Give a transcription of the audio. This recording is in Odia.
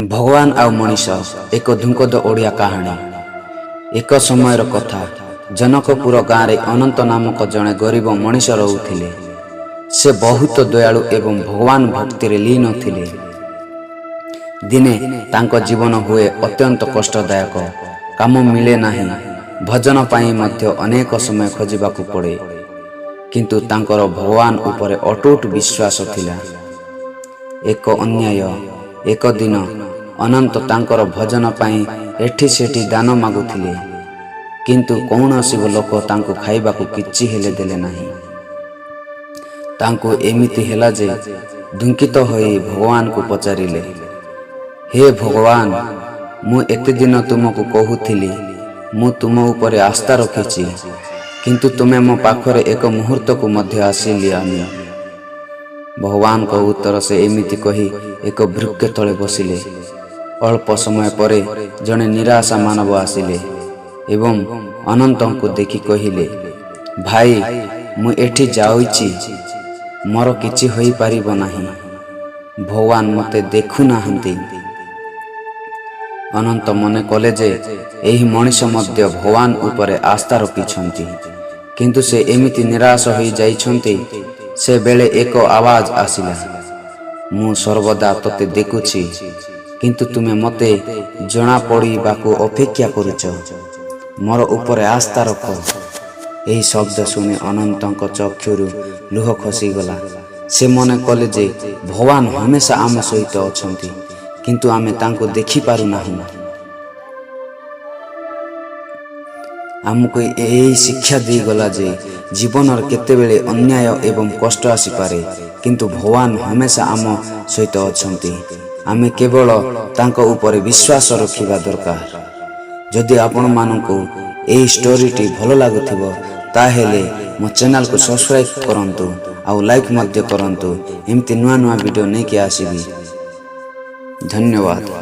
ଭଗବାନ ଆଉ ମଣିଷ, ଏକ ଧ୍ରୁପଦ ଓଡ଼ିଆ କାହାଣୀ। ଏକ ସମୟର କଥା, ଜନକପୁର ଗାଁରେ ଅନନ୍ତ ନାମକ ଜଣେ ଗରିବ ମଣିଷ ରହୁଥିଲେ। ସେ ବହୁତ ଦୟାଳୁ ଏବଂ ଭଗବାନ ଭକ୍ତିରେ ଲୀନ ଥିଲେ। ଦିନେ ତାଙ୍କ ଜୀବନ ହୁଏ ଅତ୍ୟନ୍ତ କଷ୍ଟଦାୟକ। କାମ ମିଳେ ନାହିଁ, ଭୋଜନ ପାଇଁ ମଧ୍ୟ ଅନେକ ସମୟ ଖୋଜିବାକୁ ପଡ଼େ। କିନ୍ତୁ ତାଙ୍କର ଭଗବାନ ଉପରେ ଅଟୁଟ ବିଶ୍ୱାସ ଥିଲା। ଏକ ଅନ୍ୟାୟ ଏକ ଦିନ ଅନନ୍ତ ତାଙ୍କର ଭୋଜନ ପାଇଁ ଏଠି ସେଠି ଦାନ ମାଗୁଥିଲେ, କିନ୍ତୁ କୌଣସି ଲୋକ ତାଙ୍କୁ ଖାଇବାକୁ କିଛି ହେଲେ ଦେଲେ ନାହିଁ। ତାଙ୍କୁ ଏମିତି ହେଲା ଯେ ଦୁଃଖିତ ହୋଇ ଭଗବାନଙ୍କୁ ପଚାରିଲେ, "ହେ ଭଗବାନ, ମୁଁ ଏତେ ଦିନ ତୁମକୁ କହୁଥିଲି, ମୁଁ ତୁମ ଉପରେ ଆସ୍ଥା ରଖିଛି, କିନ୍ତୁ ତୁମେ ମୋ ପାଖରେ ଏକ ମୁହୂର୍ତ୍ତକୁ ମଧ୍ୟ ଆସିଲନି।" ଭଗବାନଙ୍କ ଉତ୍ତର, ସେ ଏମିତି କହି ଏକ ବୃକ୍ଷ ତଳେ ବସିଲେ। ଅଳ୍ପ ସମୟ ପରେ ଜଣେ ନିରାଶ ମାନବ ଆସିଲେ ଏବଂ ଅନନ୍ତଙ୍କୁ ଦେଖି କହିଲେ, "ଭାଇ, ମୁଁ ଏଠି ଯାଉଛି, ମୋର କିଛି ହୋଇପାରିବ ନାହିଁ। ଭଗବାନ ମୋତେ ଦେଖୁନାହାନ୍ତି।" ଅନନ୍ତ ମନେ କଲେ ଯେ ଏହି ମଣିଷ ମଧ୍ୟ ଭଗବାନ ଉପରେ ଆସ୍ଥା ରଖିଛନ୍ତି, କିନ୍ତୁ ସେ ଏମିତି ନିରାଶ ହୋଇଯାଇଛନ୍ତି। ସେ ବେଳେ ଏକ ଆୱାଜ ଆସିଲା, "ମୁଁ ସର୍ବଦା ତୋତେ ଦେଖୁଛି, କିନ୍ତୁ ତୁମେ ମୋତେ ଜଣା ପଡ଼ିବାକୁ ଅପେକ୍ଷା କରୁଛ। ମୋର ଉପରେ ଆସ୍ଥା ରଖ।" ଏହି ଶବ୍ଦ ଶୁଣି ଅନନ୍ତଙ୍କ ଚକ୍ଷୁରୁ ଲୁହ ଖସିଗଲା। ସେ ମନେ କଲେ ଯେ ଭଗବାନ ହମେଶା ଆମ ସହିତ ଅଛନ୍ତି, କିନ୍ତୁ ଆମେ ତାଙ୍କୁ ଦେଖିପାରୁନାହୁଁ। ଆମକୁ ଏହି ଶିକ୍ଷା ଦେଇଗଲା ଯେ ଜୀବନରେ କେତେବେଳେ ଅନ୍ୟାୟ ଏବଂ କଷ୍ଟ ଆସିପାରେ, କିନ୍ତୁ ଭଗବାନ ହମେଶା ଆମ ସହିତ ଅଛନ୍ତି। ଆମେ କେବଳ ତାଙ୍କ ଉପରେ ବିଶ୍ୱାସ ରଖିବା ଦରକାର। ଯଦି ଆପଣମାନଙ୍କୁ ଏହି ଷ୍ଟୋରିଟି ଭଲ ଲାଗୁଥିବ, ତାହେଲେ ମୋ ଚ୍ୟାନେଲକୁ ସବସ୍କ୍ରାଇବ୍ କରନ୍ତୁ ଆଉ ଲାଇକ୍ ମଧ୍ୟ କରନ୍ତୁ। ଏମିତି ନୂଆ ନୂଆ ଭିଡ଼ିଓ ନେଇକି ଆସିବି। ଧନ୍ୟବାଦ।